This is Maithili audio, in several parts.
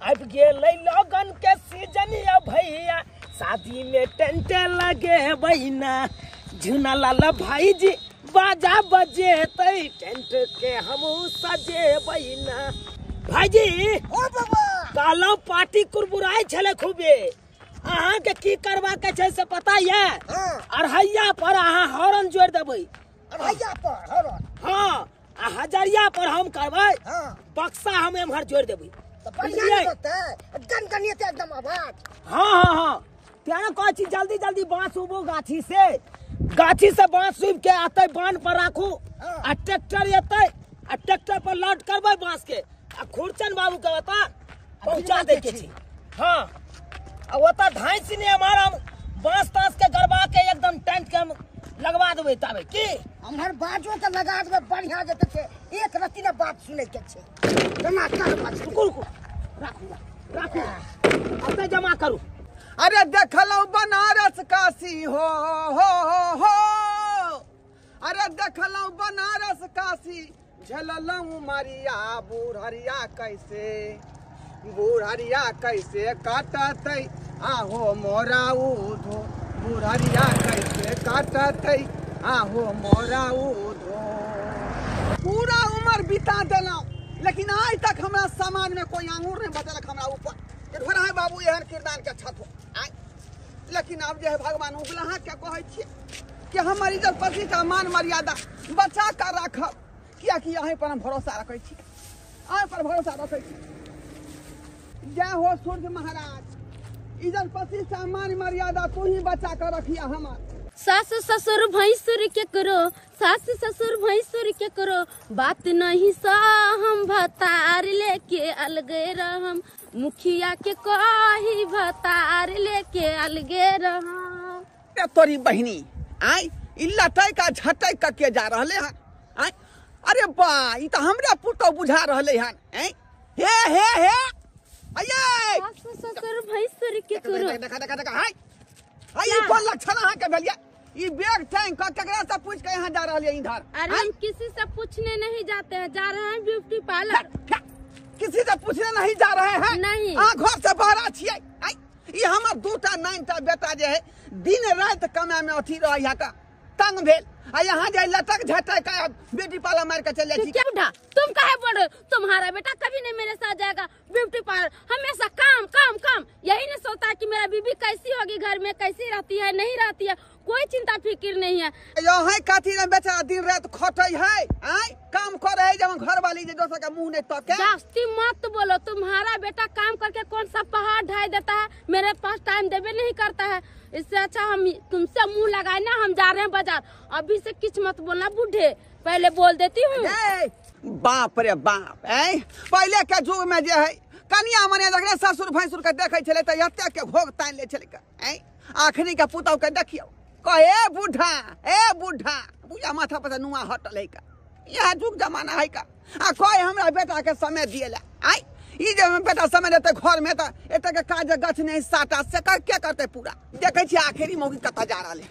आबि गेलै लगन के सीजन या भैया, शादी में टेंट लगेबै ना। झुना लाल भाईजी बाजा बजेतै, टेंट के हमहूँ सजेबै ना। भाईजी ओ बाबा कहलहुँ पार्टी कुरबुराइ छलै खूबे, अहाँके की करबा के छै से पता ये? अढ़ैया पर अहाँ हॉर्न जोड़ि देबै। अढ़ैया पर हॉर्न? हाँ, आ हजरिया पर हम करबै। बक्सा हम एम्हर जोड़ि देबै। तऽ बढ़िया होतै, गनगनेतै एकदम आवाज। हाँ हाँ हाँ, तेना कहै छी जल्दी जल्दी बाँस उबू गाछी से, गाछी से बाँस उबि के आतै बान्ह पर राखू, आ ट्रैक्टर एतै आ ट्रैक्टर पर लोड करबै बाँस के, आ खुरचन बाबू के ओतऽ पहुँचा दै के छै। हाँ, आ ओतऽ धाँसि ने एम्हर हम बाँस ताँस के गड़बा के एकदम टेंट के हम लगवा देबै ताबे की। एम्हर बाजो के लगा देबै बढ़िया जते छै, एक रत्ती ने बात सुनै के छै। केना करबै? रुकू रुकू, राखू राखू, ओतऽ जमा करू। अरे देखलहुँ बनारस काशी हो हो हो, अरे देखलहुँ बनारस काशी, झललहुँ मारिया बुढ़रिया कैसे, बुढ़रिया कैसे काटतै आहो मोरा उधो, बुढ़रिया कैसे काटतै आहो मोरा उधो। पूरा उम्र बिता देलहुँ, लेकिन आज तक हमरा समाज में कोई आंगुर नहीं बदलक हमरा ऊपर है बाबू एहन किरदार के छत हो। लेकिन अब जे है भगवान उगला के कहै छियै कि हमर इज्जत प्रतिष्ठा मान मर्यादा बचा कर राखब, कियाकि अहीं पर हम भरोसा रखै छी, अहीं पर भरोसा रखै छी। जय हो सूर्य महाराज, इज्जत प्रतिष्ठा मान मर्यादा तू ही बचा कर रखिया हमार। सास ससुर भैंसुर के करो, सास ससुर भैंसुर के करो बात नहीं सा, हम भतार लेके अलगे रहम, मुखिया के कही भतार लेके अलगे रहम। तोरी बहिनी आय ई लटक आ झटक के जा रहले हन। आय अरे बा, ई त हमरा पुतौ बुझा रहले हन। हे हे हे आये सास ससुर भैंसुर के करो। देखा देखा देखा, हाय हाय, ई कोन लक्षण अहाँ के भेलिया? ई बैग टांग के केकरा से पूछ के यहाँ जा रहलियै इधर? अरे हम किसी से पूछने नहीं जाते हैं, जा रहे हैं ब्यूटी पार्लर। किसी से पूछने नहीं जा रहे हैं? नहीं। अहाँ घर से बाहर छियै। ई हमर दूटा नाइनटा बेटा जे है दिन राति कमाय में अथी रहै का तंग भेल, आ यहाँ जे लटक झटक ब्यूटी पार्लर मार के चल जाइ छी। क्या बुढ़ा तुम काहे बोल रहे हो? तुम्हारा बेटा कभी नहीं मेरे साथ जाएगा ब्यूटी पार्लर, हमेशा काम काम काम, यही नहीं सोचता कि मेरा बीबी कैसी होगी, घर में कैसी रहती है नहीं रहती है, कोई चिंता फिक्र नहीं है। यहाँ कथी ने बेचारा दिन रात खटै है, आय काम करे है, जब घर वाली जे दोसर के मुंह नहीं तके। जास्ती मत बोलो, तुम्हारा बेटा काम करके कौन सा पहाड़ ढाई देता है, मेरे पास टाइम देवे नहीं करता है। इससे अच्छा हम तुमसे मुंह लगाए ना, हम जा रहे हैं बाजार, अभी से किछ मत बोलना बूढ़े, पहले बोल देती हूँ। बाप रे बाप, ए पहले के युग में जे है कनिया मनिया जखने ससुर भैंसुर के देखे छलै त एते के घोघ तानि लै छलै। आखनी के पुतौ के देखियौ कहे ए बूढ़ा, ए बूढ़ा, बुझा माथा पर नुआ हटल है का, यह युग जमाना है का। आ कहे हमरा बेटा के समय दिएला, आय ई जे बेटा समय देते घर में त एते के काज गछ नहीं साटा से कर के करते पूरा। देखै छी आखिरी मौकी कतऽ जा रहल है।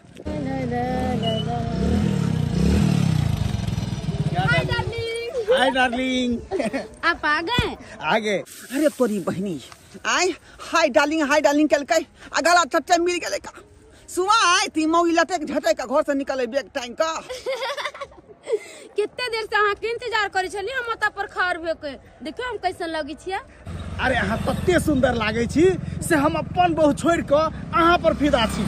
हाय डार्लिंग, हाय डार्लिंग, आप आ गए? आ गए। अरे तोरी बहिनी आय हाय डार्लिंग हाय डार्लिंग केलकै आ गला चट्टे मिल गेलै का। सुबह आय ती मौगी लटक झटक के घर से निकले बैग टांग के। कितने देर से अहाँ के इंतजार करे छली, हम ओतऽ पर खड़ भे के देखियो हम कैसन लगै छियै। अरे अहाँ तते सुंदर लागै छी से हम अपन बहु छोड़ के अहाँ पर फिदा छी।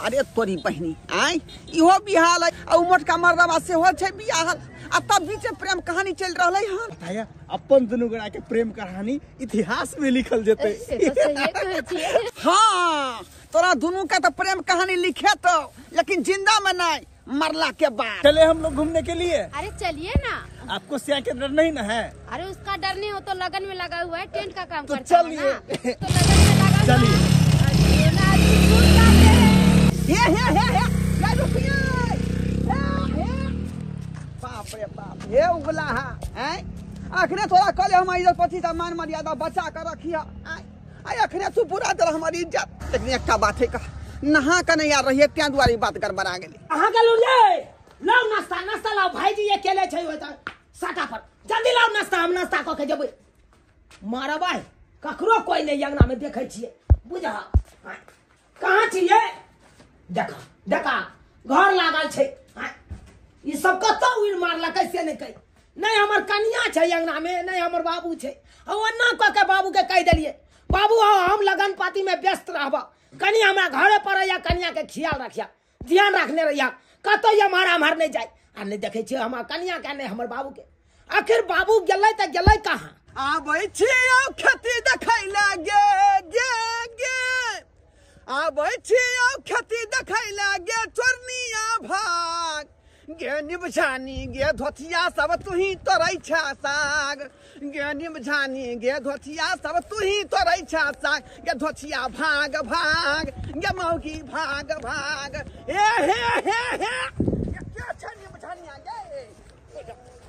अरे तोरी बहिनी आय इहो बिहाल है आ उ मोटका मर्दबा सेहो छै बियाहल, आ तब बीचे प्रेम कहानी चल रहलै हन। बताया अपन दुनू गोरा के प्रेम कहानी इतिहास में लिखल जेतै। से तो सहिए कहै छियै। हाँ तोरा दुनू के तो प्रेम कहानी लिखे तो, लेकिन जिंदा में नहीं, मरला के बाद। चले हम लोग घूमने के लिए। अरे चलिए ना। आपको सिया के डर नहीं ना है? अरे उसका डर नहीं हो तो लगन में लगा हुआ है, टेंट का काम तो करता है चलिए ना। तो लगन में लगा हुआ चलिए। हे हे हे हे रुकिए, बाप रे बाप, हे उगला है हैं। अखने थोड़ा कल हमारी इज्जत पति मान मर्यादा बचा कर रखिया, आय अखने तू बुरा दर हमारी इज्जत। लेकिन एकटा बात है का नहा के नहीं आ रही है, त्यां दुआरे बात गड़बड़ा गेलै। अहाँ गेलु रे, लाउ नाश्ता, नाश्ता लाउ भाईजी अकेले छै ओतऽ साटा पर, जल्दी लाउ नाश्ता, हम नाश्ता कऽ के जेबै। मारबै ककरो कोई नहीं अंगना में देखै छियै बुझा। कहाँ छियै? देखा देखा घर लागल छै। ई सब कतौ उड़ि मारलकै से नहि कहि। नहीं हमर कनिया छै अंगना में, नहीं हमर बाबू छै। आ ओना कऽ के बाबू के कहि देलियै, बाबू हौ हम लगन पाती में व्यस्त रहब, कनि हमरा घरे पर या कनिया के ख्याल रखिया, ध्यान रखने रहिया, कतौ एम्हर आम्हर नहीं जाय। आ नहीं देखै छियै हमर कनिया के नहीं हमर बाबू के। आखिर बाबू गेलै तऽ गेलै कहाँ? आबै छियौ खेती देखै ला गे गे गे, आबै छियौ खेती देखै ला गे चोरनिया भाग गे निबझानी गे धोथिया सब तुही तोरै छा साग गे निबझानी गे धोथिया सब तुही तोरै छा साग गे धोथिया भाग भाग गे मौगी भाग भाग। ए हे हे हे क्या छै निबझानिया गे गे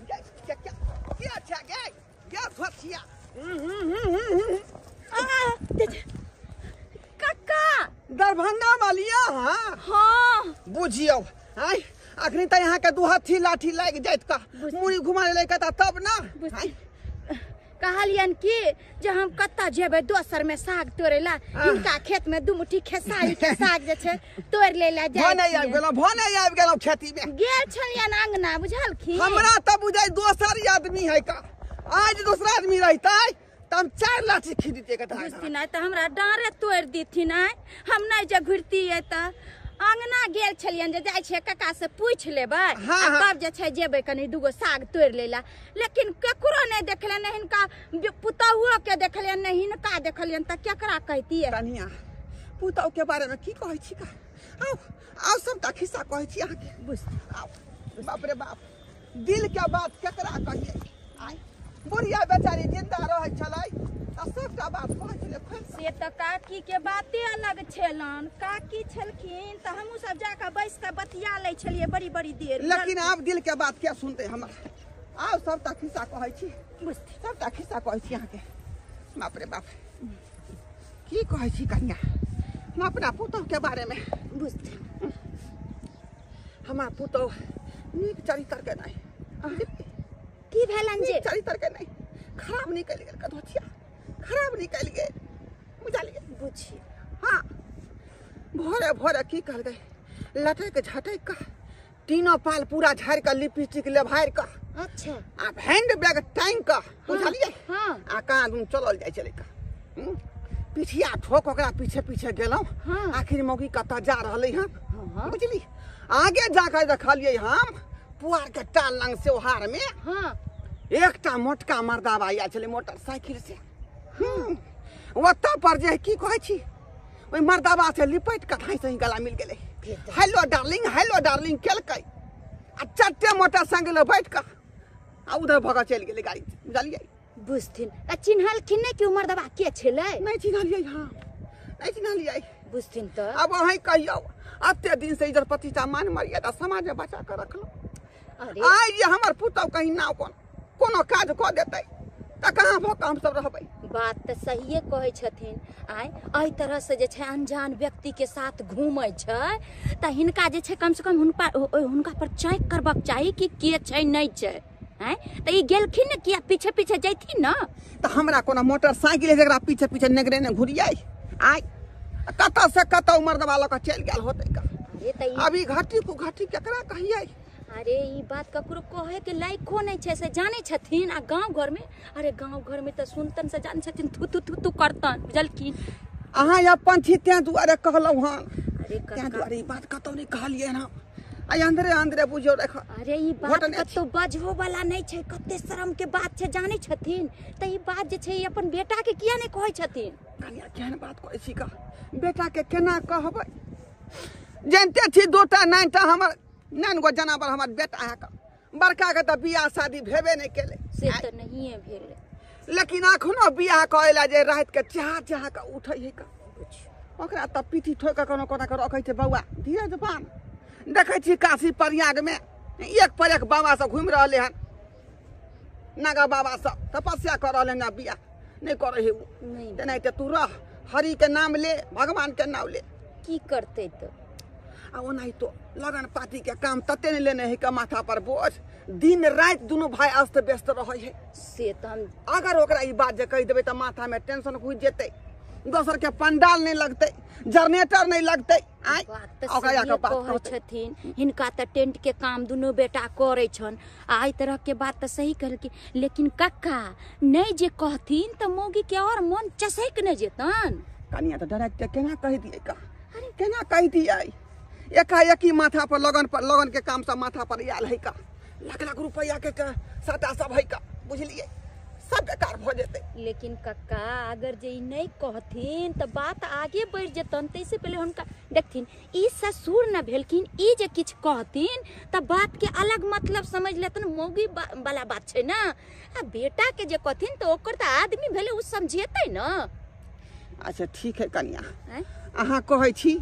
क्या क्या छै गे गे धोथिया। काका दरभंगा वालिया। हाँ हाँ बुझियौ आइ अखनी त यहाँ के दू हाथी लाठी लागि जाइत का मुड़ी घुमा ले का तब ना। कहलियन कि जे हम कतऽ जेबै दोसर में साग तोड़े ला, हिनका खेत में दू मुट्ठी खेसारी के साग जे छै तोड़ ले ला जाय। भने आबि गेलौं, भने आबि गेलौं खेती में गेल छलियन अंगना बुझलखिन। हमरा त बुझाइ दोसर आदमी है का, आज दोसरा आदमी रहतै त हम 4 लाठी खींच के बुझथिन। आइ त हमरा डाँरे तोड़ दिथिन, आइ हम नहीं जे घुरतियै त। अंगना गेल छलियन जे जाइ छियै काका से पूछि लेबै आ तब जे छै जेबै कनि दूगो साग तोड़ि लै ला, लेकिन केकरो नहि देखलियन, नहि हिनका पुतहुओ के देखलियन, नहि हिनका देखलियन, तऽ केकरा कहितियै? कनिया पुतहु के बारे में की कहै छी का? आउ आउ सबटा खिस्सा कहै छी अहाँके। बुझ आउ बाप रे बाप दिल के बात केकरा कहियै? आइ बुढ़िया बेचारी जिंदा रहै छलै आ सबटा बात कहै छलै खोलि। से तऽ काकी के बाते अलग छलन, काकी छलखिन तऽ हमहूँ सब जाकऽ बैस कऽ बतिया लै छलियै बड़ी बड़ी देर। लेकिन आब दिल के बात क्या सुनते हमर? आउ सबटा खिस्सा कहै छी, सबटा खिस्सा कहै छी अहाँके। बाप रे बाप की कहै छी कनिया हम अपना पुतहु के बारे में? बुझथिन हमार पुतहु नीक चरित्र के नहीं। की भेलन जे चरित्र के नहीं, खराब निकलि गेल कधोथिया, खराब निकलि गेल बुझलियै? बुझी हाँ भोरे भोरे की कहलकै लटक झटक कऽ तीनों पाल पूरा झाड़ि कऽ लिपस्टिक लेभारि कऽ, अच्छा आ हैंड बैग टाँगि कऽ बुझलियै? हाँ आ कहाँ दून चलल जाइ छलै का पिठिया ठोक ओकरा पीछे पीछे गेलहुँ। आखिर मौगी कतऽ जा रहलै हँ बुझली? आगे जाकऽ देखलियै हम पुआर के टाल लंग सेवहार में एकटा मोटका मर्दाबा आयल छलै मोटरसाइकिल से। ओतऽ पर जे की कहै छी ओहि मर्दाबा से लिपटि कऽ धाँइ से गला मिल गेलै। हेलो डार्लिंग हेलो डार्लिंग केलकै आ चट्टे मोटरसाइकिल बैठ कऽ आ उधर भऽ कऽ चलि गेलै गाड़ी बुझलियै? बुझथिन आ चिन्हलखिन नहि कि ओ मर्दबा के छलै? नहि चिन्हलियै, हाँ नहि चिन्हलियै। बुझथिन तऽ आब अहीं कहियौ एते दिन से इज्जत प्रतिष्ठा मान मर्यादा समाज में बचा कऽ रखलहुँ, आइ जे हमर पुतहु कहीं नाव कोनो काज कऽ देतै तऽ कहाँ भऽ कऽ हमसब रहबै? बात तऽ सहिए कहै छथिन। आइ एहि तरह से जे छै अनजान व्यक्ति के साथ घूमै छै तऽ हिनका जे छै कम से कम हुनका पर चेक करबाक चाही कि के छै नहि छै। आँय तऽ ई गेलखिन ने किया पीछे पीछे जैथिन ने? तऽ हमरा कोनो मोटरसाइकिल है जकरा पीछे पीछे नेगरे ने घुरियै? आइ कतऽ से कतऽ मर्दबा लऽ कऽ चलि गेल होतै का? अभी घटी कु घटी केकरा कहियै? अरे ई बात ककरो कहे के लायको नहीं छै से जानै छथिन। आ गाँव घर में, अरे गाँव घर में तऽ सुनतन से जानै छथिन थू थू थू थू करतन बुझलखिन। अहाँ अपन छी तें दुआरे कहलहुँ हन। अरे तें दुआरे ई बात कतौ नहि कहलियै हन। आई अंदरे अंदरे बुझियौ रख। अरे ई बात कतौ बजहो वाला नहीं छै, कते शर्म के बात छै जानै छथिन। तऽ ई बात जे छै ई अपन बेटा के किया नहि कहै छथिन? कनिया केहन बात कहै छी का? बेटा के केना कहबै? जानते छी दूटा नाइनटा हमर नाइन गो जनावर हमर बेटा है का, बड़का के तऽ बियाह शादी भेबे नहि केलै से तऽ नहिए भेलै, लेकिन अखनो बियाह करै ला जे राति के चाह चाह के उठै है का ओकरा तऽ पीठी ठोकि कऽ कोनो कोना कऽ रखै छै। बौआ धीरज बान देखै छी काशी प्रयाग में एक पर एक बाबा सब घुमि रहलै हन, नागा बाबा सब तपस्या कऽ रहलै हन, बियाह नहि करै है उ तेनाहिते तू रह, हरि के नाम ले भगवान के नाम ले। की करतै तऽ? आ ओनाहितो लगन पाती के काम तते नहि लेने है के माथा पर बोझ, दिन राति दुनू भाई अस्त व्यस्त रहै है। से त हम अगर ओकरा ई बात जे कहि देबै तऽ माथा में टेंशन घुसि जेतै, दोसर के पंडाल नहीं लगतै, जनरेटर नहीं लगतै। आय ओकरा या के बात कहै छथिन, हिनका त टेंट के काम दुनू बेटा करै छन। आ एहि तरह के बात त सही कहलखिन, लेकिन कक्का नहीं जे कहथिन त मौगी के और मन चसैक न जेतन। कनिया त डायरेक्ट केना कहि दियै का, केना कहि दियै? एकाएकी माथा पर लगन पर लगन के काम सब माथा पर आयल है का, लाख लाख रुपया के साटा सब है का, बुझलियै सब बेकार भ जेतै। लेकिन कक्का अगर जे नहीं कहथिन त बात आगे बढ़ जेतन। तैसे पहले हुनका देखथिन ई ससुर न भेलखिन, ई जे किछु कहथिन त बात के अलग मतलब समझ लेतन, मौगी वाला बात छै ना। आ बेटा के जे कहथिन त ओकर त आदमी भेलै, उ समझेतै न। अच्छा ठीक है कनिया, अहाँ कहै छी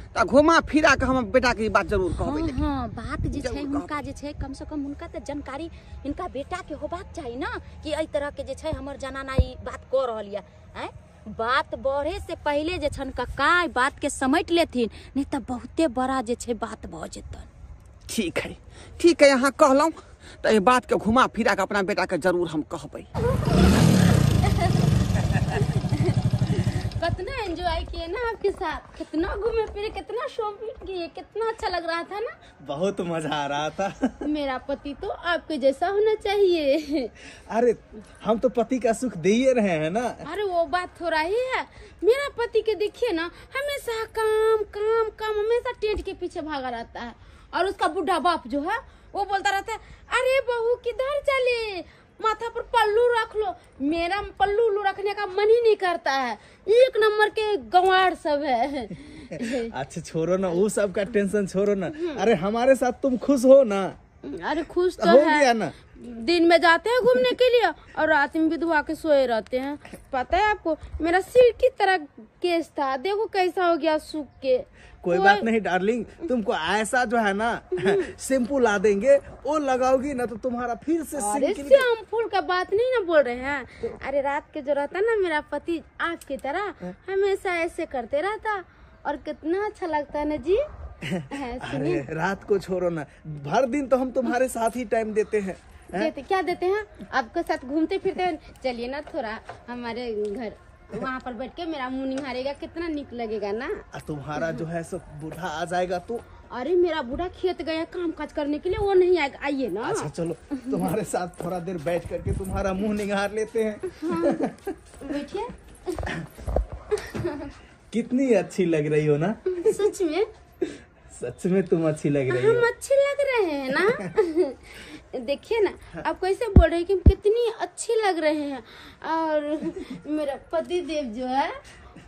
त घुमा फिरा के हम बेटा के बात जरूर कहबै। हाँ, बात जे छै हुनका जे छै कम से कम हुनका त जानकारी हिनका बेटा के होबाक चाही ना कि एहि तरह के जे छै हमर जनाना ई बात कऽ रहल यऽ। आँय बात बढ़े से पहले जे छन कक्का ई बात के समेट लेथिन, नहीं त बहुते बड़ा जे छै बात भऽ जेतन। ठीक है ठीक है, अहाँ कहलहुँ त एहि बात के घुमा फिरा के अपना बेटा के जरूर हम कहबै। कितना एंजॉय किए ना आपके साथ, कितना घूमे फिरे, कितना शॉपिंग किए, कितना अच्छा लग रहा था ना। बहुत मजा आ रहा था। मेरा पति तो आपके जैसा होना चाहिए। अरे हम तो पति का सुख दे ही रहे हैं ना। अरे वो बात थोड़ा ही है, मेरा पति के देखिए ना हमेशा काम काम काम, हमेशा टेंट के पीछे भागा रहता है। और उसका बूढ़ा बाप जो है वो बोलता रहता है अरे बहू किधर चले, माथा पर पल्लू रख लो। मेरा पल्लू उल्लू रखने का मन ही नहीं करता है, एक नंबर के गंवार सब है। अच्छा छोड़ो ना वो सब का टेंशन छोड़ो ना, अरे हमारे साथ तुम खुश हो ना। अरे खुश तो हो है गया ना। दिन में जाते हैं घूमने के लिए और रात में विधवा के सोए रहते हैं। पता है आपको मेरा सिर की तरह केस था, देखो कैसा हो गया सूख के। कोई बात नहीं डार्लिंग, तुमको ऐसा जो है ना शैम्पू ला देंगे, वो लगाओगी ना तो तुम्हारा फिर से। अरे शैम्पू का बात नहीं ना बोल रहे हैं, अरे रात के जो रहता ना मेरा पति आपकी तरह हमेशा ऐसे करते रहता और कितना अच्छा लगता है ना जी। अरे रात को छोड़ो ना, भर दिन तो हम तुम्हारे साथ ही टाइम देते हैं। देते क्या देते हैं, आपके साथ घूमते फिरते हैं। चलिए ना थोड़ा हमारे घर वहाँ पर बैठ के मेरा मुँह निहारेगा, कितना निक लगेगा ना। तुम्हारा जो है सब बूढ़ा आ जाएगा तो। अरे मेरा बूढ़ा खेत गया काम काज करने के लिए, वो नहीं आएगा, आइए ना। अच्छा चलो तुम्हारे साथ थोड़ा देर बैठ करके तुम्हारा मुँह निहार लेते हैं। हाँ, बैठिए। कितनी अच्छी लग रही हो ना। सच में, सच में तुम अच्छी लग रही हो। हम अच्छे लग रहे हैं ना। देखिए ना आप कैसे बोल रहे हैं कि हम कितनी अच्छी लग रहे हैं। और मेरा पति देव जो है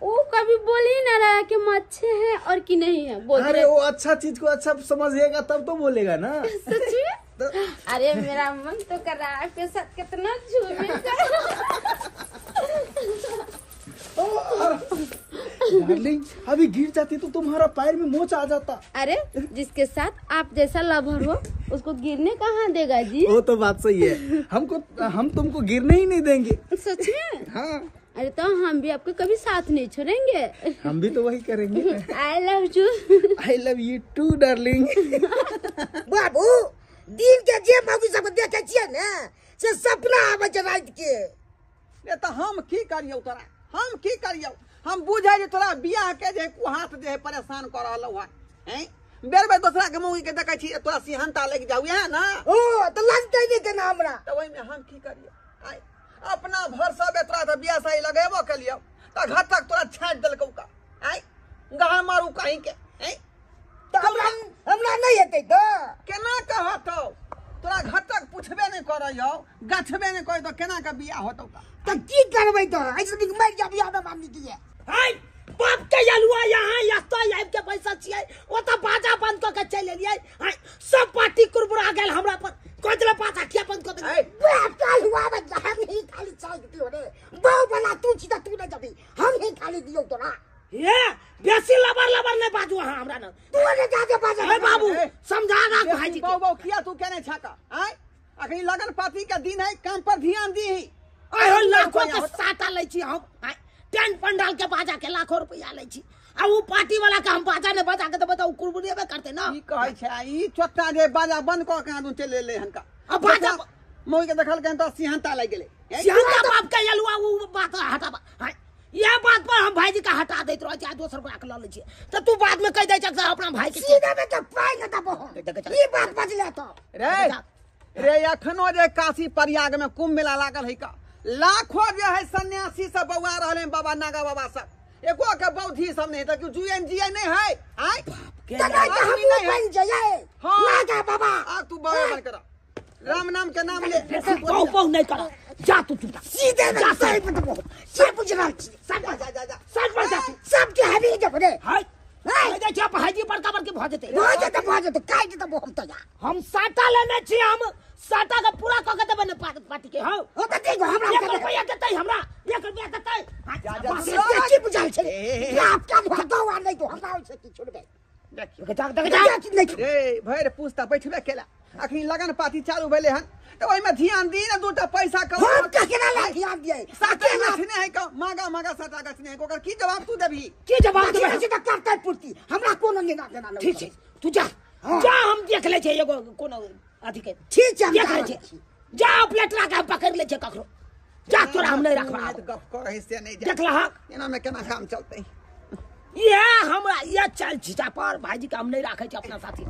वो कभी बोल ही ना रहा है कि हम अच्छे हैं और कि नहीं है। बोल अरे वो अच्छा चीज को अच्छा समझिएगा तब तो बोलेगा ना। सच में तो... अरे मेरा मन तो कर रहा है आपके साथ कितना झूमे। डार्लिंग अभी गिर जाती तो तुम्हारा पैर में मोच आ जाता। अरे जिसके साथ आप जैसा लवर हो उसको गिरने कहाँ देगा जी। वो तो बात सही है, हमको हम तुमको गिरने ही नहीं देंगे। सच में? हाँ। अरे तो हम भी आपको कभी साथ नहीं छोड़ेंगे। हम भी तो वही करेंगे। I love you. I love you too darling. बाबू दिन के जे मौगी सब देखे छियै ने से सपना आबै छै रात के। ने तो हम की करियौ तोरा, हम की करियौ, हम बुझे जे तोरा बियाह के जे कुहात जे परेशान कर रहलौ है। बेर बेर दोसरा के मौगी के देखै छी तोरा सिहनता लागि जाउ है ना। ओ त लगतै नै केना हमरा, त ओइ में हम की करियौ। आइ अपना भर सब तोरा त बियाह सही लगेबो केलियौ त घर तक तोरा छाटि देलकौ का। आइ गहा मारू कहीं के। आइ त हमरा हमरा नै हेतै त केना कहतौ, तोरा घर तक पुछबे नै करैयौ, गछबे नै करैयौ त केना के बियाह होतौ का। त की करबै त ऐसे नीक मरि जा बियाह में मामी की। हाय बाप के अलुआ यहाँ यस्तो आबि के बैसल छियै, ओतऽ बाजा बंद कऽ के चलि एलियै। हाय सब पार्टी कुरबुरा गेल हमरा पर, कह देलक बाजा किया बंद कऽ देलियै। बाप के अलुआ बजा हम ही खाली चाय दियो रे, बहु वाला तू छी त तू नै जबी, हम ही खाली दियो तोरा। ये बेसी लबर लबर नै बाजू अहाँ हमरा न। तू ने जाके बाजा। हे बाबू समझा राख भाईजी के। बाबू बाबू किया तू केने छका। आय अखनी लगन पाती के दिन है, काम पर ध्यान दीही। आय हो लाखों के साटा लै छी हम, टेंट पंडाल के बाजा के लाखों रुपया लै छी, आ उ पार्टी वाला के हम बाजा ने बजा के देबै त उ कुरबुरेबे करतै ना। की कहै छै ई छोटा जे बाजा बंद क के आदू चलि एलै हनका। अब बात मौगी के देखल के त सिहंता लागि गेलै। सिहंता बाप के अलुआ उ बात हटा। यह बात पर हम भाईजी का हटा दैत रहै छै, दोसर गोरा के ल लै छियै त तू बाद में कहि दै छक अपना भाई के सीधे में त पाइ न दबो। ई बात बजले त रे रे अखनो जे काशी प्रयाग में कुंभ मेला लागल है का लाखों जे है सन्यासी सब बौआ रहले बाबा नागा बाबा सब, एको के बौद्धि सब नहीं त कि जुएन जिए नहीं है। आय त नहीं त हम बन जाए नागा बाबा। आ तू बाबा बन कर राम नाम के नाम ले, बहु बहु नहीं कर, जा तू चुप सीधे में सही बतबो से बुझ रहल छी सब जा जा जा सब पर जा सब के हबी जब रे। हाय हाय दे छै भाईजी बड़का बड़की भ जेतै भ जेतै भ जेतै काटि देबो हम त जा। हम साटा लेने छी, हम साटा के पूरा क के देबै ने पार्टी के। हां ओ त देखो हमरा 1 रुपया देतै, हमरा 1 रुपया देतै। जा जा की बुझल छै आप का भतो आ नहीं तो हमरा से की छोड़बे। देखियो जा जा रे भरि पूछता बैठबे केला, अखनी लगन पाती चालू भेले हन त ओइ में ध्यान दी ने दूटा पैसा कमा। हम केकरा ला ध्यान दिए? साटा गछने है का मांगा मांगा साटा गछने है, ओकर की जवाब तू देबी? की जवाब देबी? से त करतै पूर्ति, हमरा कोनो लेना देना नहीं। ठीक छै तू जा जा, हम देख ले छै एगो कोनो अथी के। ठीक छै हम देख ले छै, जा प्लेटरा के पकड़ ले छै ककरो, जा तोरा हम नहीं रखबा। गप करै से नहीं देख लहक एना में केना काम चलतै। ये हमरा ये चल छिटा पर भाईजी के हम नहीं राखै छै अपना साथी।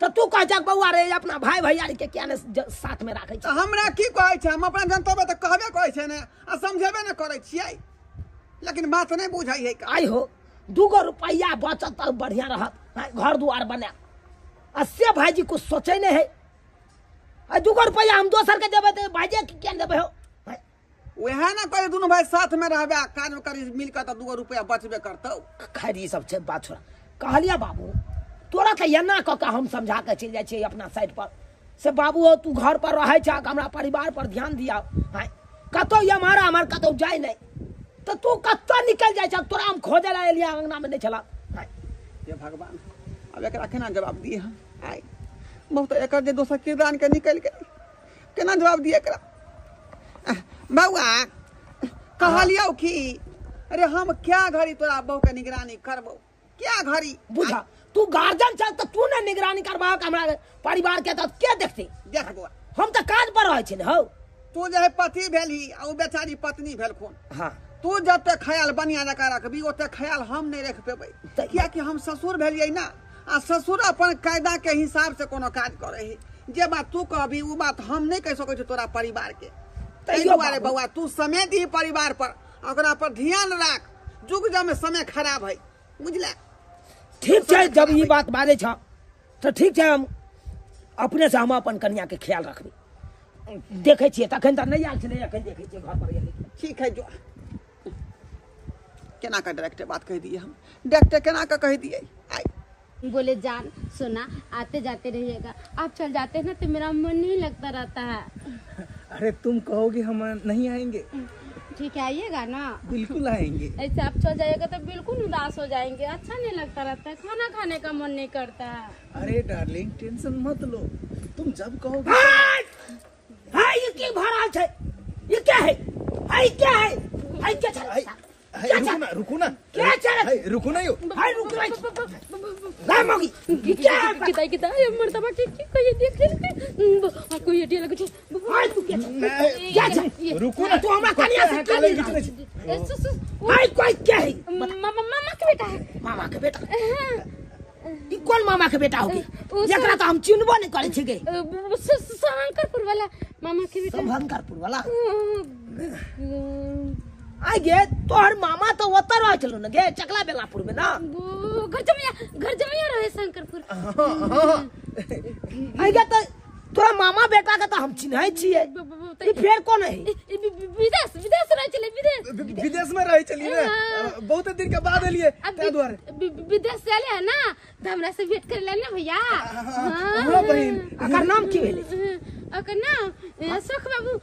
त तू कह जा बौआ रे अपना भाई भैयारी के किया ने साथ में राखै छै? हमरा की कहै छै, हम अपना जनतबे त कहबे कहै छै ने आ समझेबे ने करै छियै, लेकिन बात नहीं बुझै है। आइ हो 2 रुपैया बचत त बढ़िया रहत, घर दुआर बना आ से भाईजी कुछ सोचै नहीं है। आ 2 रुपैया हम दोसर के देबै त भाईजी के किया देबै हो? वएह ना कहे दुनू भाई साथ में रहबे आ काज करी मिल के त 2 रुपैया बचबे करतौ। खैर ई सब छै बात छोड़ा। कहलिया बाबू तोरा के एना कऽ के हम समझा के चलि जाइ छियै अपना साइड पर से, बाबू हो तू घर पर रहै छह, हमरा परिवार पर ध्यान दिया, कतौ एम्हर आम्हर कतौ जाइ नहि, तऽ तू कतऽ निकलि जाइ छह? तोरा हम खोजै लए एलियै अंगना में नहि छला। हे भगवान अब एकरा केना जवाब दिए हम? आइ बहुत एकर जे दोसर किरदान के निकलि गेलै केना जवाब दिए एकरा? बौआ कहलियौ कि अरे हम क्या घड़ी तोरा बहू के निगरानी करबौ, क्या घड़ी? बुझा तू गार्जियन छ त तू ने निगरानी करबाक हमरा परिवार के, त के देखतै? देख बौआ हम त काज पर रहै छी ने। हौ तू जे है पति भेलही आ उ बेचारी पत्नी भेलखुन। हां तू जते ख्याल बढ़िया जकाँ रखबी ओते ख्याल हम नहीं रख पेबै, कियाकि हम ससुर भेलियै ना आ ससुर अपन कायदा के हिसाब से कोनो काज करे है। जे बात तू कहबी उ बात हम नहीं कहि सकै छी तोरा परिवार के। ताहि दुआरे बौआ तू समय दी परिवार पर, ओकरा पर ध्यान राख, जुग जमे समय खराब है बुझला। ठीक छै, जब ई बात बाजै छ तऽ ठीक छै, हम अपने से हम अपन कन्या के ख्याल रखबै। देखै छियै तखन तऽ नहि आयल छलै, एखन देखै छियै घर पर गेलै। ठीक है जो केना का डायरेक्ट बात कहि दिए हम, डायरेक्ट केना का कहि दिए। आई बोले जान सोना आते जाते रहिएगा, आप चल जाते हैं ना तो मेरा मन नहीं लगता रहता है। अरे तुम कहोगे हम नहीं आएंगे? ठीक है आइएगा ना। बिल्कुल आएंगे। ऐसे आप चल जाइएगा तो बिल्कुल उदास हो जाएंगे, अच्छा नहीं लगता रहता है, खाना खाने का मन नहीं करता है। अरे डार्लिंग टेंशन मत लो, तुम जब कहोगे। ये की भरा है? ये क्या है? ये क्या है? ये क्या है? रुको ना रुको ना, क्या चल रुको ना यो। हाय रुक भाई ला मगी क्या है? किता किता ये मर्तबा के की कहिए देख ले कोई एटी लगे छै। हाय तू क्या क्या छै? रुको ना तू हमरा कनिया से काले हाय कोई क्या है? मामा मामा के बेटा है। मामा के बेटा? ई कोन मामा के बेटा होगी? एकरा त हम चिन्हबो नहीं करै छी गे। शंकरपुर वाला मामा के बेटा। शंकरपुर वाला? आई गे तोहर मामा तो ओतऽ रहै छलो ने गे, चकला बेलापुर में ना? घर जमैया रहे शंकरपुर। आई गे त तोरा मामा बेटा के त हम चिन्है छियै, ई फेर कोन है? विदेश विदेश रहै छलै, विदेश विदेश में रहै छलियै ने, बहुत दिन के बाद एलियै ताहि दुआरे। विदेश से एलै है ना त हमरा से भेंट करे ला ना भैया। हमरा बहिन। एकर नाम की भेलै? ओकर नाम अशोक बाबू।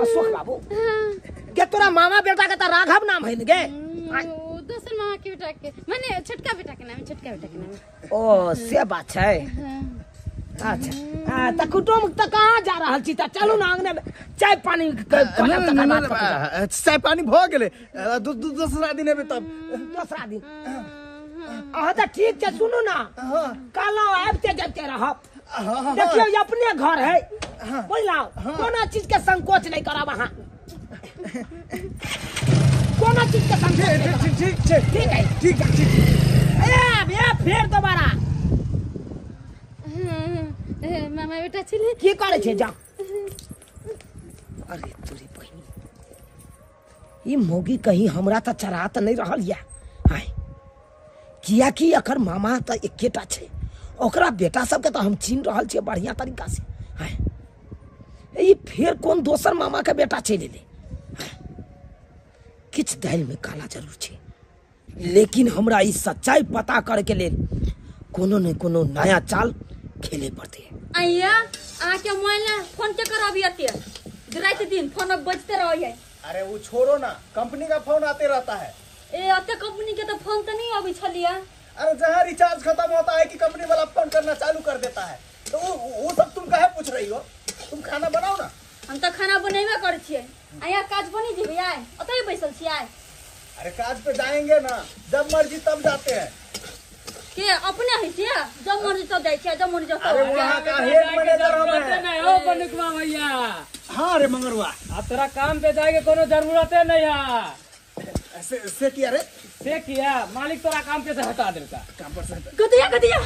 अशोक बाबू? गे तोरा मामा बेटा के त राघव नाम है ने गे? दोसर मामा के बेटा के माने छोटका बेटा के नाम, छोटका बेटा के नाम। ओ से बात छै। अच्छा त कुटुम त कहाँ जा रहल छी? त चलू ना अंगने में चाय पानी चाय पानी भ गेलै, दोसरा दिन एबै तब। दोसरा दिन? अहाँ त ठीक छै, सुनू ना कल आबिते जाइते रहब। देखियो ये अपने घर है बुझलौ, कोनो चीज के संकोच नहीं करब अहाँ, कोनो चीज के संकोच। ठीक ठीक ठीक ठीक है ठीक ठीक। ए ए फेर दोबारा मामा बेटा छले की करे छे जा। अरे तोरी बहिनी ई मोगी कहीं हमरा त चरा त नहीं रहल या हाय, किया कि एकर मामा त एकेटा छे, ओकरा बेटा सबके त हम चिन्ह रहल छियै बढ़िया तरीका से। हाय ई फेर कोन दोसर मामा के बेटा चलि एलै। किछु दालि में काला जरूर छे, लेकिन हमरा ई सच्चाई पता करे के लेल कोनो ने कोनो नया चाल खेले पड़ते। आइया अहाँ के मोबाइल में फोन के करबी अते रात दिन फोन अब बजते रहै। अरे वो छोड़ो ना, कंपनी का फोन आते रहता है। ए अते कंपनी के तो फोन तो नहीं अबै छलिया। अरे जहाँ रिचार्ज खत्म होता है कि कंपनी वाला फोन करना चालू कर देता है, तो वो सब तुम काहे पूछ रही हो? तुम खाना बनाओ ना। हम तो खाना बनेबे करै छियै। आया काज बनी जेबै आइ, ओतै बैसल छियै आइ। अरे काज पे जाएंगे ना, जब मर्जी तब जाते हैं। के अपने है छियै, जब मर्जी तब जाइ छियै, जब मर्जी तब। अरे वहाँ का हेड मैनेजर हम हैं। नहीं हो बनुकवा भैया। हाँ रे मंगरुआ, अब तोरा काम पे जाए के कोनो जरूरत नहीं है। से किया रे? से किया मालिक तोरा काम पे से हटा देलका। काम पर से गदिया गदिया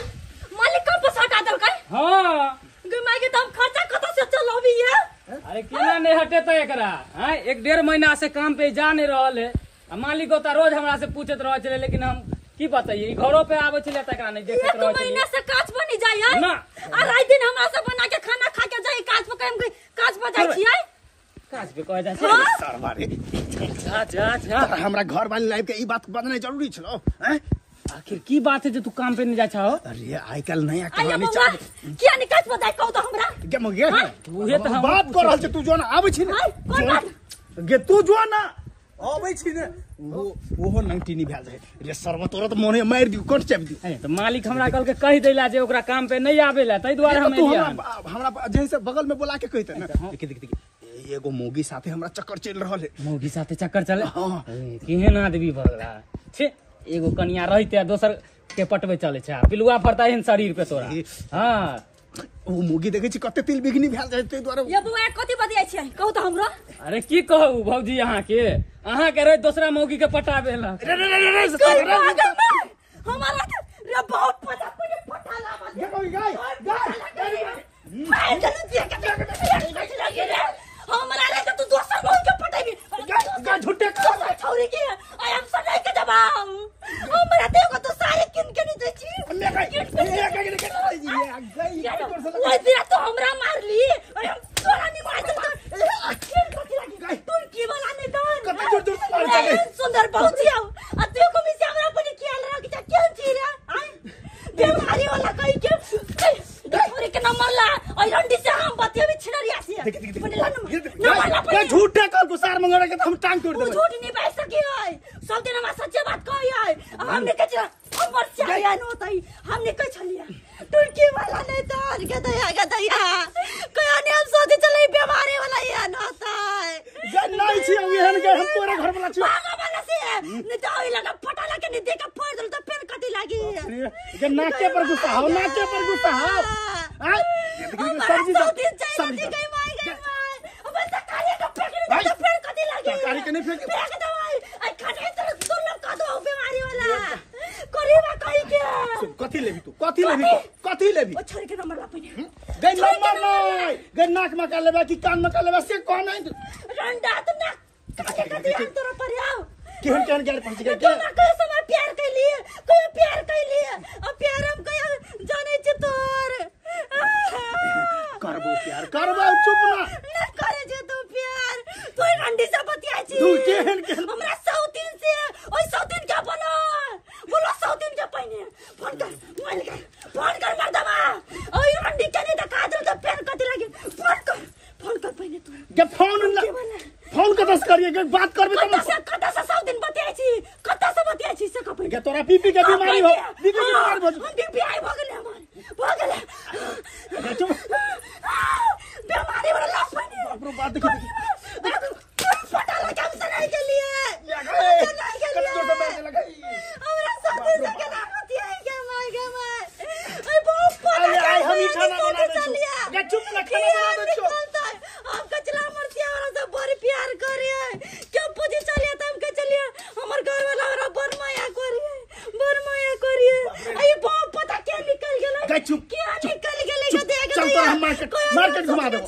मालिक काम पर से हटा देलका। हां गे माई के तब खर्चा कत से चलबी है? अरे केना नहीं हटे तो एकरा, हां 1-1.5 महीना से काम पे जा नहीं रहल है। आ मालिक तो रोज हमरा से पूछत रह छले, लेकिन हम की बताइए घरों पे आवे छले त एकरा नहीं देखत रह छले। 1 महीना से काज बनी जाय है ना, आ रात दिन हमरा से बना के खाना खा के जाय, काज पर हम काज पर जाय छियै। काज पे कह जाय छै सरवा रे। जा जा जा, हमरा घर वाली लाइफ के ई बात बदलना जरूरी छलो हैं। आखिर की बात है जो तू काम पे नहीं जाय छहो? अरे आइ काल नया कहानी चल किया नहीं काज पर जाय कहू तो हमरा गे मगे उहे त हम बात कर रहल छै, तू जो ना आबै छी ने गे, तू जो ना आबै छी ने, ओहो नंगटीनी भए जाय रे सरवा, तोरा त मोने मारि दियौ, कट चापि दियौ। अरे त मालिक हमरा कहल के कहि देला जे ओकरा काम पे नहीं आवेला, तै दुआरे हम तू हमरा जैसे बगल में बोला के कहते ना। देख देख देख एगो मोगी साथे हमरा चक्कर चल रहल है। मोगी साथे चक्कर चले? हां केहन आदमी भगला छे, एगो कनिया रहते दोसर के पटवे चले छे, पिलुआ फरता एहन शरीर पे तोरा। हां ओ मोगी देखे छी कते तिल बिगनी भेल जाय तै दुआरे। ये बौआ कथि बतियाय छियै कहू त हमरा। अरे की कहू भौजी, अहाँ के रहे दोसरा मौगी के पटाबेला। रे रे रे रे हमरा रे बहुत पता पड़े पटाला मत देखो गाय गाय मैं चलू दिया के लगे रे हमरा रे तू दोसर मौगी के पटाबी। गाय झूठे छौरी के I am सनाई के जवाब हमरा देखो तो सारे किन के नहीं दै छी। ओइ दिन तो हमरा मारली, अरे हम तोरा नहीं मार त तुम की वाला नहीं दान कते जोर जोर से मार छे सुंदर बहुत आओ आ तू को भी से हमरा पर ख्याल रख जा केन छी रे आय बीमारी वाला कहि के छोरी के न मरला ओइ रंडी से हम बतियाबी छिनरिया से बनेला न मरला के झूठे कल गुसार मंगरा के त हम टांग तोड़ देबै। झूठ नहीं बाज सकी है, सब दिन हमरा सच्चे बात कही है। हमने के हम पर चाया न होतई, हमने कह छलिया तुर्की वाला नहीं तार के दया के दया कया ने हम सोचे चले बीमारी वाला या न होता गे नहीं छी एहन के हम तोरे घर वाला छी भागा वाला से नहीं तो ओइ लगा फटा लगे नहीं देखा फोड़ दल तो फिर कटी लागी गे नाके पर गुस्सा हो, नाके पर गुस्सा हो। हां सब्जी सब्जी गई माई गई माई अब तरकारी के फेंक दे तो फिर कटी लागी। तरकारी के नहीं फेंक फेंक दो आई खाने तो दुर्लभ का दो बीमारी वाला करीबा कहि के सुन कथि लेबी तू, कथि लेबी कथि लेबी? ओ छोरी के नंबर ला पहिने गे नंबर नहीं गे नाक में का लेबे कि कान में का लेबे से कौन नहीं रंडा तो नाक काटे कथि हम तोरा पर आओ केहन केहन गेल पहुंच गेल के हमरा कहियो समय प्यार कैली, कहियो प्यार कैली अब प्यार हम कहियो जानै छी तोर करबो प्यार करबो चुप ना ना करे जे तू प्यार तू रंडी से बतियाय छी तू केहन केहन हमरा सौतीन से ओइ सौतीन के बोलो बोलो सौतीन के पहिने फोन कर मोबाइल कर फोन कर मर्दवा ओइ रंडी के नहीं त काज त पेन कथि लागी फोन कर पहिने तू के फोन ना फोन कतस करिए के बात करबे त कत से सौतीन बतियाय छी कत से बतियाय छी से कह के तोरा बीपी के बीमारी हो, बीपी के बीमारी हो, हम बीपी आई भ गेलै हमर भ गेलै चुप बीमारी वाला लाश पहिने बाप रे बाप देखि फटा लगा हम सनाई के लिए कत जोर से मारे लगाई हमरा सौतीन से के ना बतियाय के माय के माय ओइ बहुत अरे आई हम ही खाना बना जाइ छी। किया निकल गेलै गे देख? चल तोरा हम मार्केट मार्केट घुमा देबो।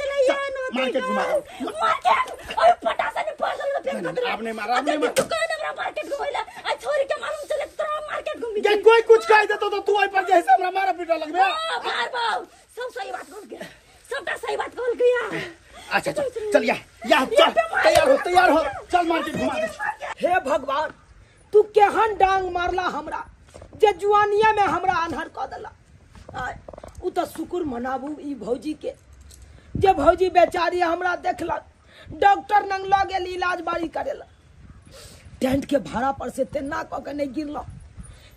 मार्केट घुमा देबो। मार्केट ओए फटा से नहीं पड़ गेल फेर कतरा। अब नहीं मार, अब नहीं मार। तू कहन हमरा मार्केट घुमैला आ छोरी के मालूम चले तोरा मार्केट घुमी के कोई कुछ कह देतो तो तू ओइ पर जैसे हमरा मारा पीटा लगबे। मार बाऊ, सब सही बात कहल गया, सबटा सही बात कहल गया। अच्छा चल चल या या चल, तैयार हो तैयार हो, चल मार्केट घुमा दे। हे भगवान, तू केहन डांग मारला हमरा जे जुआनिया में हमरा अनहर क देला। उ तो शुक्र मनाबू ई भौजी के जे भौजी बेचारी हमरा देखलक, डॉक्टर नंग ल गेल इलाज बारी करेला। टेंट के भाड़ा पर से तेना क के नहीं गिरल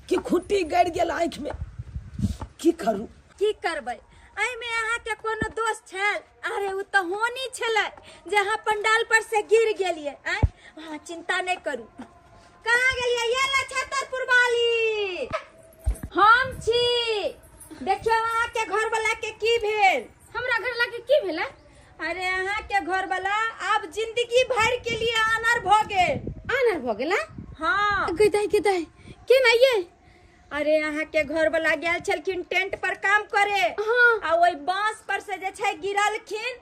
कि खुट्टी गड़ गेल आँख में। की करू की करबै, एहिमे अहाँके कोनो दोष छल? अरे उ तऽ होनी छलै जे अहाँ पंडाल पर से गिर गेलियै। आँय अहाँ चिंता नहि करू। कहाँ गेलियै? ये ला छतरपुर वाली हम छी। देखियौ अहाँके घर वाला के की भेल। हमरा घर वाला के की भेलै? अरे अहाँके घर वाला आब जिंदगी भर के लिए आनर भऽ गेल। आनर भऽ गेला? हाँ। गई गई केना ये? अरे अहाँ के घर वाला गेल छलखिन टेंट पर काम करे। हाँ। आ ओहि बांस पर से जे छै गिरलखिन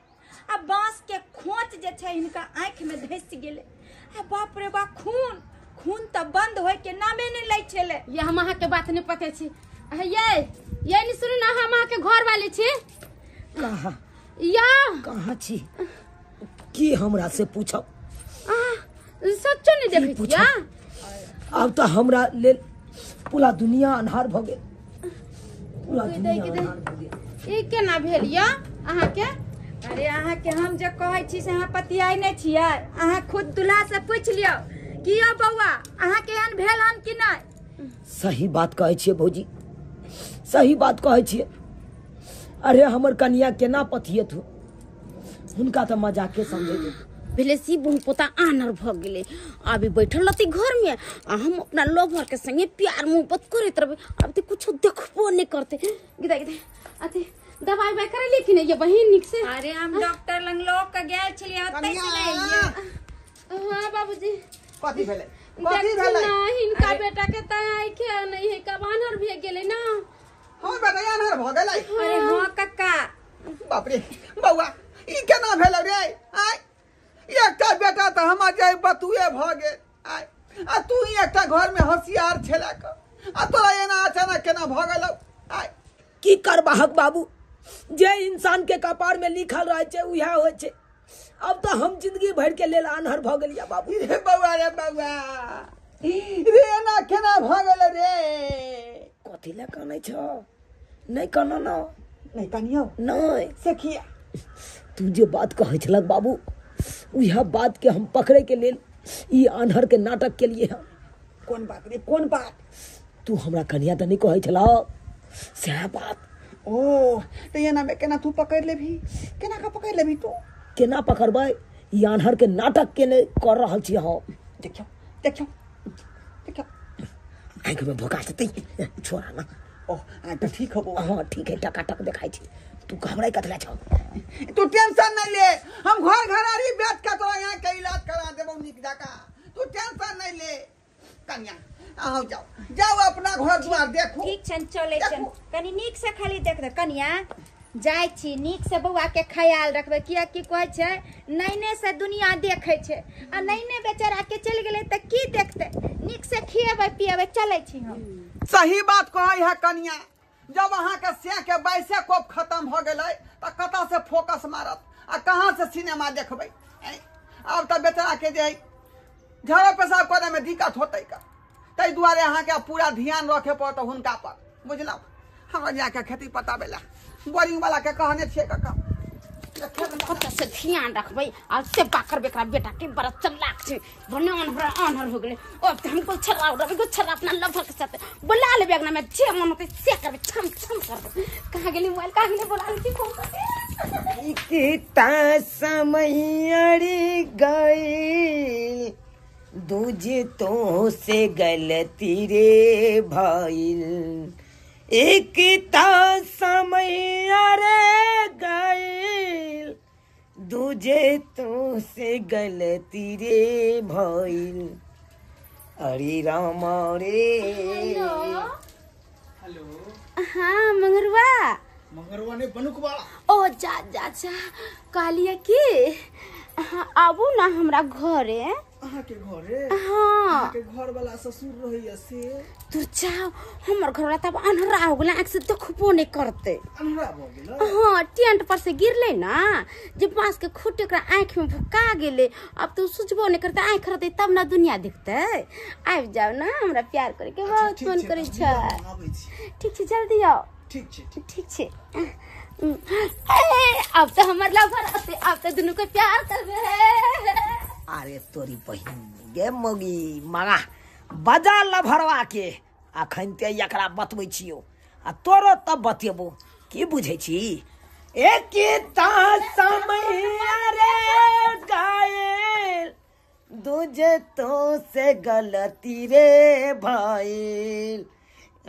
आ बांस के खोच जे छै हिनका आँखि में धसि गेलै। आ बाप रे बाप, खून खून तऽ बंद होय के नामे नहि लै छलै। ये हम अहाँ के बात नहीं पते छी। ये नहीं सुनू ना, हम अहाँ के घर वाले छी। कहाँ या कहाँ छी? की हमरा से पूछब? सच्चो नहीं देखै छी। अब तो हमरा लेल पूरा दुनिया अन्हार भ गेल, पूरा दुनिया अन्हार भ गेल। ई केना भेल या अहाँ के? अरे अहाँ के हम जे कहै छी से अहाँ पतियाइ नहि छियै। अहाँ खुद दुल्हा से पूछि लियौ कि यौ बौआ अहाँ के एहन भेल हन कि नहि। सही बात कहै छियै भौजी, सही बात कहै छियै। अरे हमर कनिया केना पतियत हो, हुनका तऽ मजाके समझै। भेले सी बहु पोता आनर भ गेलै। अभी बैठल रहती घर में आ हम अपना लोभर के संगे प्यार मोहब्बत करैत रहबै। अब तो कुछो देखबो नहीं करते। गिदा गिदा अथी दवाई वाई करेलिए कि नहीं ये बहिन निक से? अरे हम डॉक्टर लंग लोग के गेल छलियै ओतै से नहीं एलियै। हां बाबूजी कथी भेलै? कथी भेलै? ना हिनका बेटा के त आँखे नहीं है, कब आनर भे गेलै ना। हां बेटा आनर भ गेलै। अरे हां कक्का। बाप रे बौआ, ई केना भेलै रे? आय एकटा बेटा तऽ हमर जे बतुए भऽ गेल। आय आ तू ही एकटा घर में होशियार छेला क, आ तोरा एना अचानक केना भऽ गेलौ? आय की करबाहक बाबू, जे इंसान के कपार में लिखल रहै छै उएह होइ छै। अब तो हम जिंदगी भर के लेल आन्हर भऽ गेलियै बाबू। रे बौआ रे बौआ रे, एना केना भऽ गेल रे? कथी लए कानै छ? नहि कानऽ ना। नहि कानियौ? नहि। से किया? तू जे बात कहै छलक बाबू, उएह बात के हम पकड़े के लेल ई आन्हर के नाटक के लिए। हम कोन बात रे, कोन बात? तू हमरा कनिया तऽ नहि कहै छलह सएह बात। ओ तऽ एना में केना तू पकड़ लेबही? केना के पकड़ लेबही तू? केना पकड़बै? ई आन्हर के नाटक केने कर रहल छी हम। देखियौ देखियौ देखियौ, आँखि में भोका देतै छोड़ा ना। ओ आँखि तऽ ठीक हबो। हाँ ठीक है, टकाटक देखाइ छी। तू घबराइ कथला छौ? तू टेंशन नहीं ले, हम घर घरारी बेच के तोरा यहाँ के इलाज करा देबौ नीक जकाँ। तू टेंशन नहीं ले कन्या, आओ जाओ जाओ अपना घर द्वार देखो। ठीक छन, चलै छन, कनी नीक से खाली देख दे कनिया। जाइ छी नीक से बौआ के ख्याल रखबै, कियाकि कहै छै नैने से दुनिया देखै छै आ नैने बेचारा के चलि गेलै तऽ की देखतै। नीक से खिएबै पिएबै, चलै छी हम। सही बात कहै है कनिया, जब अहाँ के से के बाइसे कोप खत्म हो गेलै तऽ कतऽ से फोकस मारत आ कहाँ से सिनेमा देखबै? अब तऽ बेचारा के जे झाड़ा पेशाब करे में दिक्कत होतै का, ताहि दुआरे अहाँके पूरा ध्यान रखे पड़त हुनका पर, बुझलहुँ? हमरा जाके खेती पटाबै ला बोरिंग वाला के कहने छियै कक्का। से ध्यान रखबै आ सेवा करबै एकरा बेटा के। बड़ा चलाक छै, भने आन्हर हो गेलै। अब तऽ हमको छला उड़बै, छला अपना लभर के साथ बोला लेबै अंगना में, जे मन होतै से करबै, छम छम करबै। कहाँ गेली मोबाइल, कहाँ गेली? बोला लै छी फोन करके। किता समय गइल दूजे तो से गलती रे भइल, एकता समय रे गइल दूजे तो से गलती रे भइल। अरे राम रे। हेलो। हाँ मंगरुआ। मंगरुआ ने बनुकवा। ओ जा जा जा कहलिए कि हाँ आबू ना हमरा घरे। अहाँ के घरे? हाँ। अहाँ के घर वाला ससुर रहैया से? तू जाओ हमर घर वाला तब अन्हरा हो गेलै, आँख से देखबो नहीं करते। अन्हरा भ गेलै? हाँ टेंट पर से गिरले ना जे बांस के खूंटी ओकरा आँख में भुका गेलै, अब तो सोचबो नहीं करते, आँख रहते तब ना दुनिया दिखते। आबि जाओ ना हमरा प्यार करे के बहुत मन करै छै। ठीक छै जल्दी आओ। ठीक छै ठीक छै। अब तो हमर लवर अते, अब तो दुनू के प्यार करबे। अरे तोरी बहिन गे मगी मगा बजा लभरवा के अखन ते एकरा बतबै छियो आ तोरो तब बतेबो। की बुझै छी? एक समय रे गायल दूजे तो से गलती रे भाईल।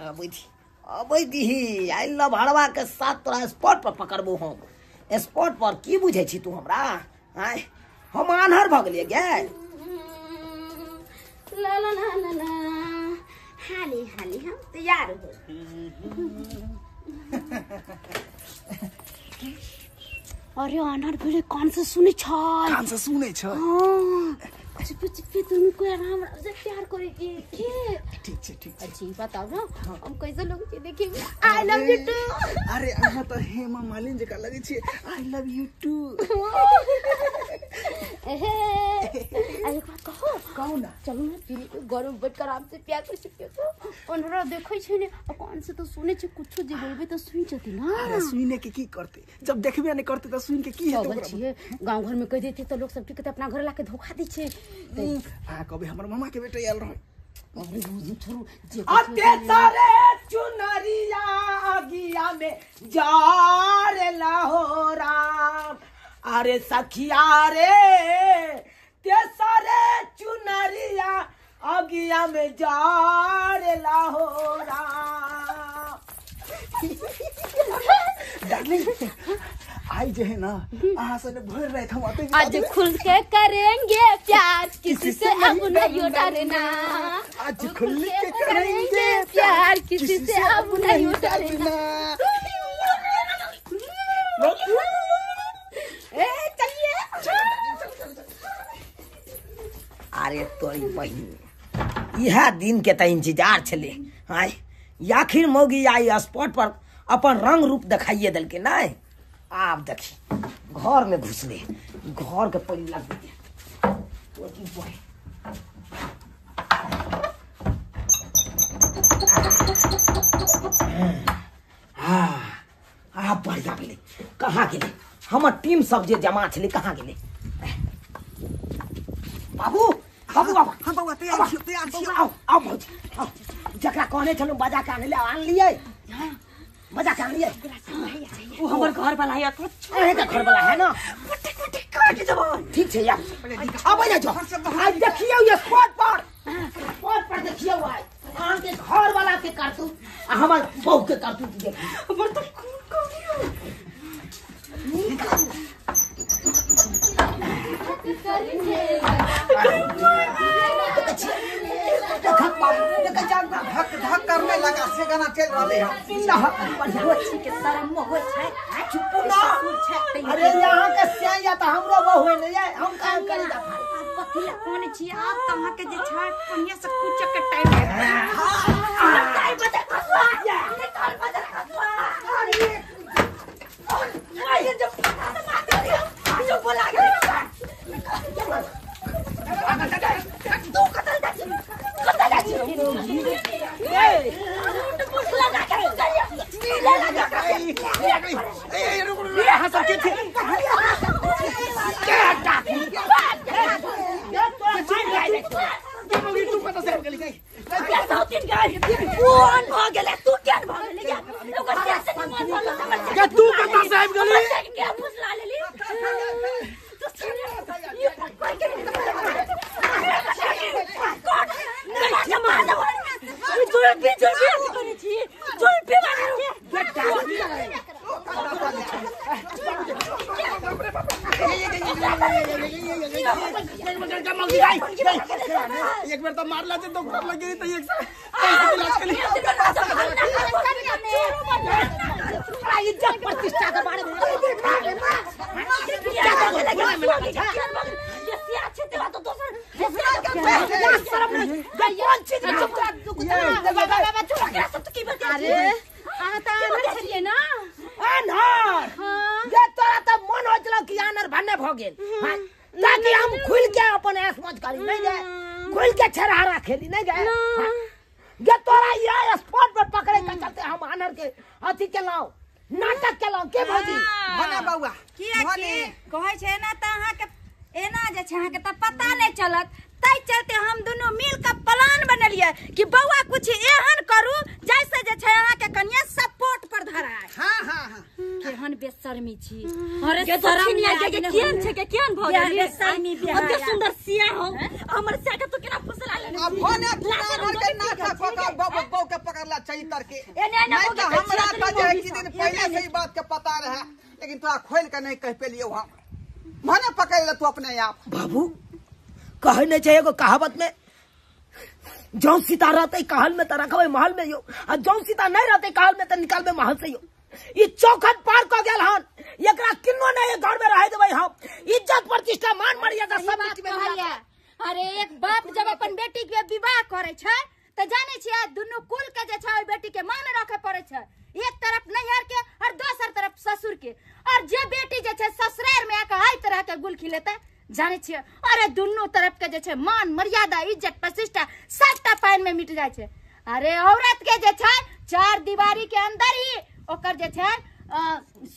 अबै दी अबै दीही आई लभरवा के साथ तोरा स्पॉट पर पकड़बो हम। स्पॉट पर की बुझै छी तू हमरा? आय हम आन्हर भ गेलियै गे। ला ला ला ला ला हाली हाली हम तैयार हो। अरे आन्हर भेलै कान से सुनै छै। कान से सुनै छै? हाँ चुप चुप दुनू को आराम से प्यार करे के। ठीक छै ठीक छै। अच्छी बताओ ना हम कैसे लोग छी देखिए। I love you to. अरे अहाँ त हेमा मालिनी जका लगै छी। I love you to. अरे एक बात कहो। कहू ना। चलू ना पीली के घर में बैठ कर आराम से प्यार कर सकते हो। अनहरा देखै छै ने आ कान से तो सुनै छै, कुछो जे बोलबे तो सुन जते ना। अरे सुने के की करते जब देखबे नहीं करते त सुन के की हेतै ओकरा? छियै गांव घर में कह देते त लोग सब की कहते अपना घर लाके धोखा दै छै। आ कभी हमर मामा के बेटा आयल रहै। अरे छोड़ू अते सारे चुनरिया अगिया में जार लाहो राम। अरे सखिया रे ते सारे चुनरिया अगिया में जार लाहो राम। डार्लिंग आई जे है ना अहाँ से भर रात हम आते। आज खुल के करेंगे प्यार किसी से अब नहीं डरना। आज खुल के करेंगे प्यार किसी से अब नहीं डरना। ए चलिए। अरे तोरी बहिन इह दिन के त इंतजार छले। आय आखिर मौगी आई स्पॉट पर अपन रंग रूप दिखाइए दलके नहीं। आप देखी घर में घुसले घर के पहले लग गए। हाँ आप बढ़िया भेलै। कहाँ गेलै हमर टीम सब जे जमा छलै कहाँ गेलै? बाबू बाबू बाबू। हाँ बाबू तैयार छियो तैयार छियो। आओ आओ भौजी आओ। जकरा कहने छलहुँ बजा के आनले आनलियै। बजा के आनलियै। वो हमर घर वाला है। अहे के घर वाला है ना? कुटी कुटी काट देबो। ठीक छै यार आबै जा जाओ। आज देखियौ ये स्पॉट पर स्पॉट पर देखियौ आइ अहाँ के घर वाला के करतू आ हमर बहू के करतू देखियौ। हमर त खून कमियो। धक धक करने लगा से गाना चल रहले है। के शरम होय छै। चुप ना। अरे यहाँ के सिया त हमरो बहू है नहीं है हम काम करी जा। आप कथि ला कोन छी आप त अहाँ के जे छै बढ़िया से कुचक के टाइम है। हां टाइम बदल खसुआ नहीं तोर बदल खसुआ। अरे ये जब जो बोला तू कतल जा कतल जा ए लगा के लगा के ए रुक रुक अहाँ सब के थे के हटा ये तोरा मार के मगी तू पता से गेली गई कोन भ गेलै तू केन भ गेलै ओकर से मन भरल हमर के तू कता से आबि गेली के फुसला लेली तू ये पकड़ के एक बेर तो मारला छै डॉक्टर लग गेली त एक इलाज के लिए। कोन चीज में चुप बाबा चुप एकरा सब की बतिया अरे अहाँ त आनर छलियै ना आनर ये तोरा त मन होय छलो कि आनर भन्ने भ गेल ताकि हम खुल के अपन ऐश मौज करी नहीं गए खुल के छेड़हारा खेली नहीं गए ये तोरा ये स्पॉट पर पकड़े के चलते हम आनर के अथी केलौ नाटक केलौ के भौजी भने बौआ किया की कहै छै ना त अहाँ के एना जे छै अहाँ के त पता नहीं चलत तै चलते हम दुनू मिल के प्लान बनेलियै कि बौआ कुछ एहन करू जैसे जे छै अहाँ के कनिया सपोर्ट पर धराय। हां हां हां केहन बेशर्मी छी। अरे शरम नहीं आगे के केहन छै के केहन भ गेल बेशर्मी बिहार अते सुंदर सिया हो हमर सिया के तू केना फुसला लेने अब भने तू आनर के नाटक क के बौ के पकड़ला चैतर के एने एने नहीं तो हमरा त जे कि दिन पहले से ई बात के पता रहे लेकिन तोरा खोल के नहीं कह पेलियो हम भने पकड़ ले तू अपने आप। बाबू कहे नहीं चाहिए एगो कहावत में जौ सीता रहते कहल में त रखबे महल में यो आ जौ सीता नहीं रहते कहल में त निकालबे महल से यो। ई चौखट पार क गेल हन एकरा किन्नो नहीं घर में रह देबै हम इज्जत प्रतिष्ठा मान मर्यादा सब मिट्टी में मिला। अरे एक बाप जब अपन बेटी के विवाह करे छै त जाने छियै दुनू कुल के जे छै ओइ बेटी के मान रखे पड़े छै एक तरफ नैहर के और दोसर तरफ ससुर के और जे बेटी जे छै ससुरार में आके हर तरह के गुल खिलेतै जाने छियै। अरे दुनू तरफ के जे छै मान मर्यादा इज्जत प्रतिष्ठा सबटा पानि में मिट जाइ छै। अरे औरत के जे छै चार दीवारी के अंदर ही ओकर जे छै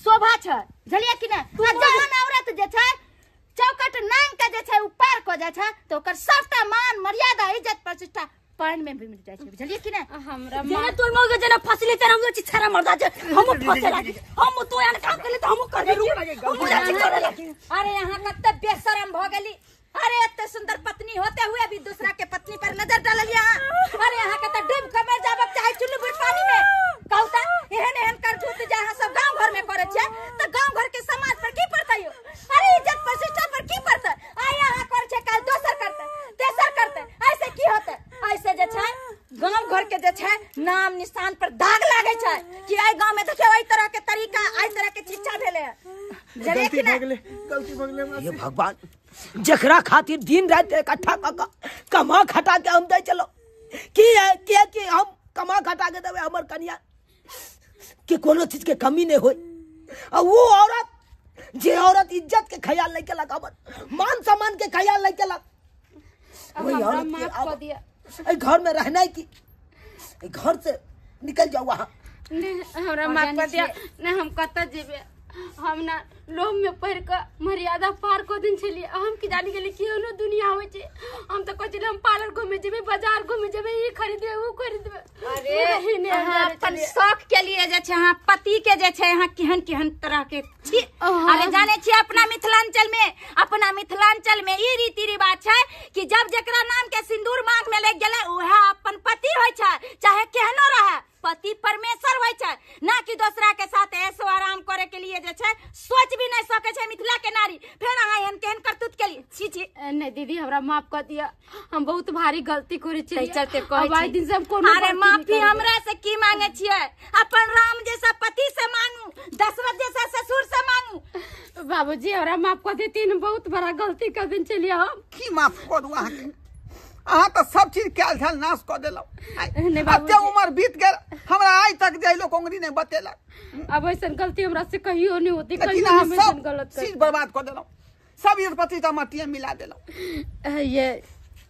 शोभा छै बुझलियै कि नहि। आ जहन औरत जे छै चौकट नांग के जे छै उ पार क जाइ छै त ओकर सबटा मान मर्यादा इज्जत प्रतिष्ठा पानि में भी मिट जाइ छै बुझलियै कि नहि। हमरा जेना तोर मौगे जेना फसले तेना हम छेरा मरदा छै हम फसे लागी हम तो यान काम करले त हम करबे हम जाति करे लागी। अरे यहाँ कते बेशरम भ गेली। अरे एते सुंदर पत्नी होते हुए भी दूसरा के पत्नी पर नजर डाललिया। अरे यहाँ के त डूब के मर जाबक चाहे चुल्लू भर पानी में कहू त एहन एहन करतूत जे अहाँ सब गांव घर में करे छियै त गांव घर के समाज पर की पड़तै यो। अरे इज्जत प्रतिष्ठा पर की पड़तै। आइ अहाँ करे छै काल दोसर करतै तेसर करतै ऐसे की होतै। ऐसे जे छै गांव घर के जे छै नाम निशान पर दाग लागे छै कि एहि गांव में देखियौ एहि तरह के तरीका एहि तरह के शिक्षा भेलै। गलती भ गेलै गलती भ गेलै हमरा हे भगवान जकरा खातिर दिन रात इकट्ठा क कमा खटा के हम दै चलो की है कि हम कमा खटा के देबै हमर कनिया के कोनो चीज के कमी नहीं होई। आ वो औरत जे औरत इज्जत के ख्याल नहीं केलक हमर मान सम्मान के ख्याल नहीं केलक वही औरत के माफ कर दिया। घर में रहना है कि घर से निकल जाओ वहां। नहीं हमरा माफ कर दिया नहीं हम कत जेबे हम ना लोभ में पड़ के मर्यादा पार कर दिन छलिए। हम की जानी गेली केहनो दुनिया होय छै। हम त कहै छलिए हम पार्लर घूमे जेबे बाजार घूमे जेबे ई खरीदबे ऊ खरीदबे। अरे अहाँ अपन शौक के लिए जे छै अहाँ पति के जे छै अहाँ केहन केहन तरह के छी। अरे जाने छियै अपना मिथिलांचल में ई रीति रिवाज छै कि जब जेकरा नाम के सिंदूर मांग में लागि गेलै उएह अपन पति होय छै चाहे केहनो रहे पति परमेश्वर होय छै ना कि दोसरा के साथ ऐसो आराम करे के लिए जे छै सोच भी नहीं सके छै मिथिला के नारी। फेर अहाँ एहन केहन करतूत के लिए छी छी। नहीं दीदी हमरा माफ कर दिया हम बहुत भारी गलती करे छी चलते कहै छी दिन से हम कोनो। अरे माफी हमरा से की मांगे छियै अपन राम जैसा पति से मांगू दशरथ जैसा ससुर से मांगू। बाबूजी हमरा माफ कर देती बहुत बड़ा गलती कर दिन छलिए हम। की माफ कर दू अहाँ के अहाँ तो सब चीज कैल छल नाश क देलौ। एते उम्र बीत गेल हमरा आइ तक जे लोक अंगुरी नहीं बतेलक। अब ऐसन गलती हमरा से कहियो नहीं होती कहियो हम ऐसन गलत चीज बर्बाद क देलौ सब इज्जत प्रतिष्ठा माटिए मिला देलौ। ये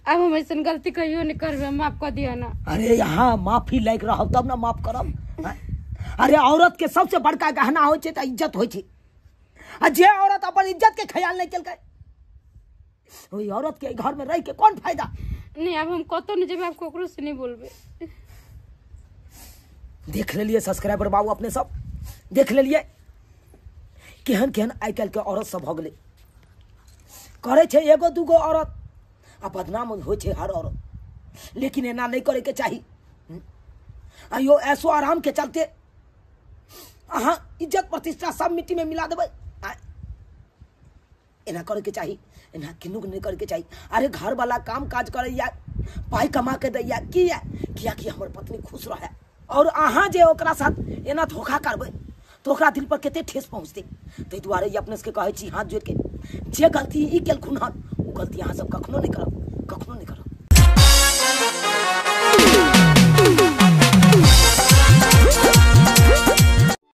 अब हम ऐसन गलती कहियो नहीं करबे माफ कर दिया ना। अरे यहाँ माफी लायक रहब तब ना माफ करब। अरे औरत के सबसे बड़का गहना होइ छै त इज्जत होइ छै आ जे औरत अपन इज्जत के ख्याल नहीं केलकै ओहि औरत के घर में रह के कौन फायदा। नहीं अब हम कतो नहीं जेबे अब ककरो से नहीं बोलबे। देख लेलिए सब्सक्राइबर बाबू अपने सब देख लेलिए केहन केहन आइ काल्हि के औरत सब भऽ गेलै। करै छै एगो दूगो औरत आ बदनाम होइ छै हर औरत लेकिन एना नहीं करे के चाही। आ यो ऐसो आराम के चलते अहाँ इज्जत प्रतिष्ठा सब मिट्टी में मिला देबै। एना करे के चाही एना किन्नू नहीं करे के चाही। अरे घर वाला काम काज करैया पाई कमा के दैया किया किया कि हमर पत्नी खुश रहे और अहाँ जे ओकरा साथ एना धोखा करबै तो ओकरा दिल पर कते ठेस पहुँचतै। ताहि दुआरे ई अपने सबके कहै छी हाथ जोड़ के जे गलती ई केलखुन हन ओ गलती अहाँ सब कखनो नहीं करब कखनो नहीं करब।